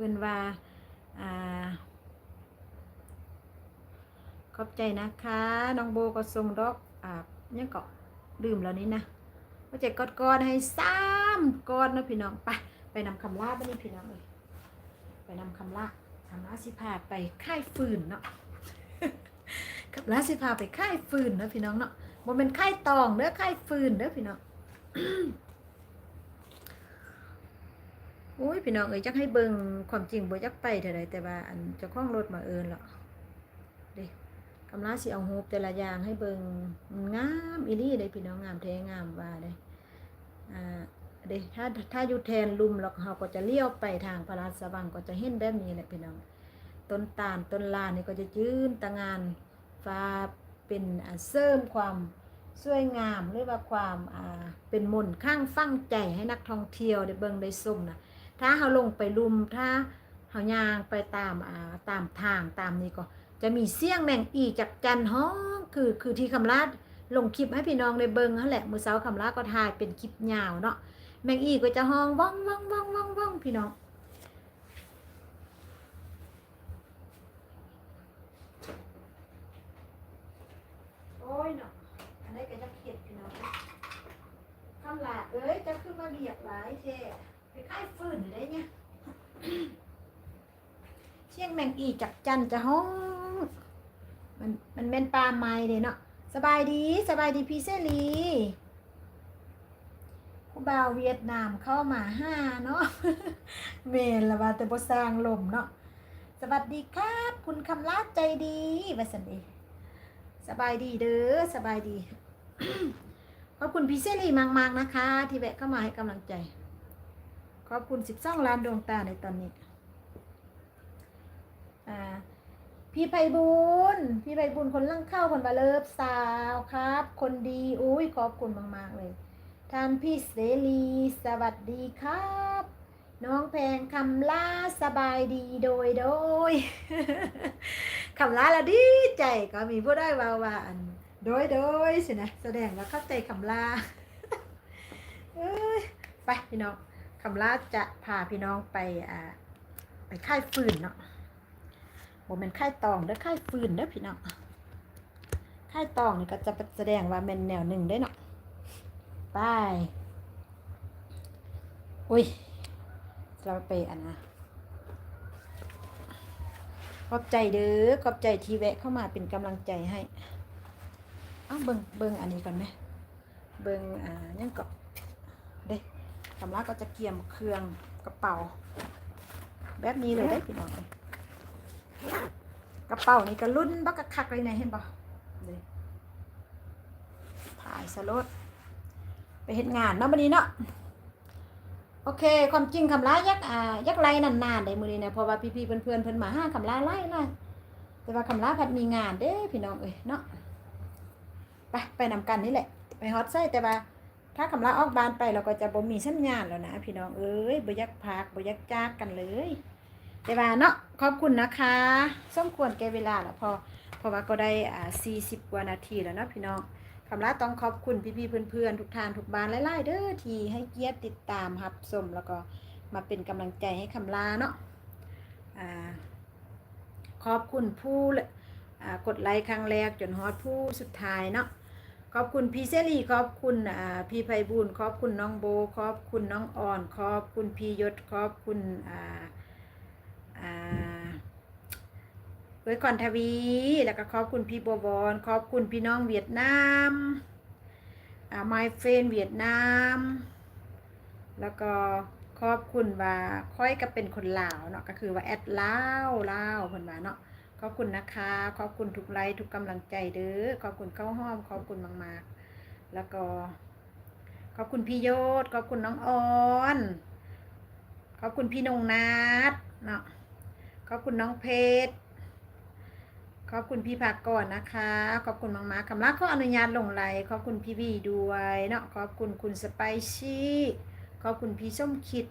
ເພິ່ນວ່າ ອ່າ ຂອບໃຈນະຄະ ນ້ອງໂບກໍສົ່ງດອກ ອ່າ ຫຍັງເກາະ ລືມແລ້ວນີ້ນະ ຫົວໃຈກອດໆ ໃຫ້ສາມກ້ອນເນາະພີ່ນ້ອງ. ໄປ ໄປນຳຄຳຫຼ້າບາດນີ້ພີ່ນ້ອງເອີຍ ໄປນຳຄຳຫຼ້າ. ຄຳຫຼ້າຊິພາໄປຂາຍຟືນເນາະ ຄຳຫຼ້າຊິພາໄປຂາຍຟືນເນາະພີ່ນ້ອງເນາະ ບໍ່ແມ່ນຂາຍຕອງເດີ ຂາຍຟືນເດີພີ່ນ້ອງ. ໂອ້ຍ ພີ່ນ້ອງເອີຍ ຢາກໃຫ້ເບິ່ງ ຄວາມຈິງບໍ່ຢາກໄປເທົ່າໃດ ແຕ່ວ່າອັນເຈົ້າຂອງລົດມາເອີ້ນເນາະ ເດ້ ຄຳຫຼ້າຊິເອົາຮູບແຕ່ລະຢ່າງໃຫ້ເບິ່ງ ງາມອີ່ຫຼີເດ້ພີ່ນ້ອງ ງາມແທ້ງາມວ່າເດ້ ອ່າ ເດ້ ຖ້າ ຖ້າຢູ່ແທ່ນລຸ່ມ ແລ້ວເຮົາກໍຈະລ້ຽວໄປທາງພະລາຊະວັງ ກໍຈະເຫັນແບບນີ້ແຫຼະພີ່ນ້ອງ. ຕົ້ນຕານຕົ້ນລານນີ້ກໍຈະຢືນຕະຫງ່ານ ວ່າເປັນ ອ່າ ເສີມຄວາມສວຍງາມ ຫຼືວ່າຄວາມ ອ່າ ເປັນມົນຄ້າງຝັງໃຈໃຫ້ນັກທ່ອງທ່ຽວໄດ້ເບິ່ງໄດ້ຊົມນະ. ຖ້າເຮົາລົງໄປລຸ່ມ ຖ້າເຮົາຍ່າງໄປຕາມ ອ່າ ຕາມທາງຕາມນີ້ ກໍຈະມີສຽງແມງອີຈັກຈັ່ນຮ້ອງ ຄື ຄືທີ່ຄຳຫຼ້າລົງຄລິບໃຫ້ພີ່ນ້ອງໄດ້ເບິ່ງຫັ້ນແຫຼະ. ມື້ເຊົ້າຄຳຫຼ້າກໍຖ່າຍເປັນຄລິບຍາວເນາະ ແມງອີກໍຈະຮ້ອງ ວອງ ວອງ ວອງ ວອງ ວອງ ພີ່ນ້ອງ. ໂອ້ຍເນາະ ອັນໃດກໍຢາກເຮັດພີ່ນ້ອງ. ຄຳຫຼ້າເອີຍ ເຈົ້າຄືມາວຽກຫຼາຍແທ້ ໄປຂາຍຟືນໄດ້ເນຍ. ສຽງແມງອີຈັກຈັ່ນຈະຮ້ອງ ມັນ ມັນແມ່ນປ່າໄມ້ເດ້ເນາະ. ສະບາຍດີ ສະບາຍດີພີ່ເສລີ. ຜູ້ບ່າວຫວຽດນາມເຂົ້າມາຫາເນາະ. ແມ່ນລະ ວ່າແຕ່ບໍ່ສ້າງລົມເນາະ. ສະຫວັດດີຄັບ ຄຸນຄຳຫຼ້າໃຈດີ ວ່າຊັ້ນເດ. ສະບາຍດີເດີ ສະບາຍດີ. ຂອບຄຸນພີ່ເສລີມາກໆ ນະຄະ ທີ່ແວະເຂົ້າມາໃຫ້ກຳລັງໃຈ. ຂອບຄຸນສິບສອງລ້ານດວງຕາໃນຕອນນີ້. ອ່າ ພີ່ໄພບູນ ພີ່ໄພບູນຄົນຫຼັງເຂົ້າ ເພິ່ນວ່າ ເລີບສາວຄັບ ຄົນດີ. ໂອ້ຍ ຂອບຄຸນມາກໆ ເລີຍ. ທ່ານພີ່ເສລີ ສະຫວັດດີຄັບ ນ້ອງແພງຄຳຫຼ້າ ສະບາຍດີ ໂດຍ ໂດຍ. ຄຳຫຼ້າລະດີໃຈ ກໍມີຜູ້ໃດເວົ້າວ່າ ອັນ ໂດຍ ໂດຍ ຊີ້ນະ ສະແດງວ່າເຂົ້າໃຈຄຳຫຼ້າ. ເອີຍ ໄປພີ່ນ້ອງ ຄຳຫຼ້າຈະພາພີ່ນ້ອງໄປ ອ່າ ໄປຂາຍຟືນເນາະ. ບໍ່ແມ່ນຂາຍຕອງເດີ ຂາຍຟືນເດີພີ່ນ້ອງ. ຂາຍຕອງນີ້ກໍຈະສະແດງວ່າແມ່ນແນວໜຶ່ງເດ້ເນາະ. ໄປ ໂອ້ຍ ລາວໄປອັນນະ ຂອບໃຈເດີ ຂອບໃຈທີ່ແວະເຂົ້າມາເປັນກຳລັງໃຈໃຫ້. ເອົາ ເບິ່ງ ເບິ່ງອັນນີ້ກ່ອນແມ. ເບິ່ງ ອ່າ ຫຍັງເກາະ ເດ້ ຄຳຫຼ້າກໍຈະກຽມເຄື່ອງກະເປົາແບບນີ້ເລີຍເດ້ພີ່ນ້ອງ. ກະເປົານີ້ກໍລຸ້ນບັກຄັກໆ ເລີຍນະ ເຫັນບໍ່ ເດ້ ພາຍສະໂລດ ໄປເຮັດງານເນາະ ມື້ນີ້ເນາະ. ໂອເຄ ຄວາມຈິງຄຳຫຼ້າຢາກ ອ່າ ຢາກໄລຟ໌ນານໆ ເດ້ມື້ນີ້ນະ ເພາະວ່າພີ່ໆ ເພື່ອນໆ ເພິ່ນມາຫາຄຳຫຼ້າຫຼາຍໆ ແຕ່ວ່າຄຳຫຼ້າພັດມີງານເດ້ພີ່ນ້ອງເອີຍເນາະ. ໄປ ໄປນຳກັນນີ້ແຫຼະ ໄປຮອດໃສ ແຕ່ວ່າຖ້າຄຳລາອອກບ້ານໄປ ລາວກໍຈະບໍ່ມີສັນຍານແລ້ວນະພີ່ນ້ອງເອີຍ. ບໍ່ຢາກພາກ ບໍ່ຢາກຈາກກັນເລີຍ. ແຕ່ວ່າເນາະ ຂອບຄຸນນະຄະ ສົມຄວນແກ່ເວລາແລ້ວ ເພາະ ເພາະວ່າກໍໄດ້ ອ່າ ສີ່ສິບກວ່ານາທີແລ້ວເນາະພີ່ນ້ອງ. ຄຳລາຕ້ອງຂອບຄຸນພີ່ໆ ເພື່ອນໆ ທຸກທ່ານທຸກບ້ານຫຼາຍໆເດີ ທີ່ໃຫ້ກຽດຕິດຕາມຮັບຊົມ ແລ້ວກໍມາເປັນກຳລັງໃຈໃຫ້ຄຳລາເນາະ. ອ່າ ຂອບຄຸນຜູ້ ອ່າ ກົດໄລຄັ້ງແລກຈົນຮອດຜູ້ສຸດທ້າຍເນາະ. ຂອບຄຸນພີ່ເສລີ ຂອບຄຸນ ອ່າ ພີ່ໄພບູນ ຂອບຄຸນນ້ອງໂບ ຂອບຄຸນນ້ອງອອນ ຂອບຄຸນພີ່ຍົດ ຂອບຄຸນ ອ່າ ອ່າ ເອື້ອຍຂວັນທະວີ ແລ້ວກໍຂອບຄຸນພີ່ບົວວອນ ຂອບຄຸນພີ່ນ້ອງຫວຽດນາມ ອ່າ ມາຍເຟຣນຫວຽດນາມ ແລ້ວກໍຂອບຄຸນວ່າຂ້ອຍກໍເປັນຄົນລາວເນາະ ກໍຄືວ່າແອັດລາວ ລາວ ເພິ່ນວ່າເນາະ. ຂອບຄຸນນະຄະ ຂອບຄຸນທຸກໄລ ທຸກກຳລັງໃຈເດີ ຂອບຄຸນເຂົ້າຫອມ ຂອບຄຸນມາກໆ ແລ້ວກໍຂອບຄຸນພີ່ໂຍດ ຂອບຄຸນນ້ອງອອນ ຂອບຄຸນພີ່ນົງນາດເນາະ ຂອບຄຸນນ້ອງເພັດ ຂອບຄຸນພີ່ພາກອນນະຄະ ຂອບຄຸນມາກໆ. ຄຳລາຂໍອະນຸຍາດຫຼົງໄລ ຂອບຄຸນພີ່ວີດ້ວຍເນາະ ຂອບຄຸນຄຸນສະໄປຊີ ຂອບຄຸນພີ່ສົມຄິດ.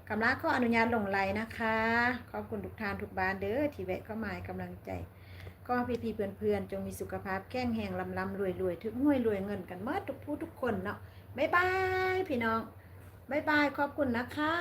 ຄຳລາຂໍອະນຸຍາດຫຼົງໄລນະຄະ ຂອບຄຸນທຸກທ່ານທຸກບ້ານເດີ ທີ່ແວະເຂົ້າມາໃຫ້ກຳລັງໃຈ. ຂໍໃຫ້ພີ່ໆ ເພື່ອນໆ ຈົ່ງມີສຸຂະພາບແຂງແຮງ ລ່ຳໆ ລວຍໆ ຖືກຫວຍລວຍເງິນກັນໝົດທຸກຜູ້ທຸກຄົນເນາະ. ບາຍບາຍພີ່ນ້ອງ ບາຍບາຍ ຂອບຄຸນນະຄະ.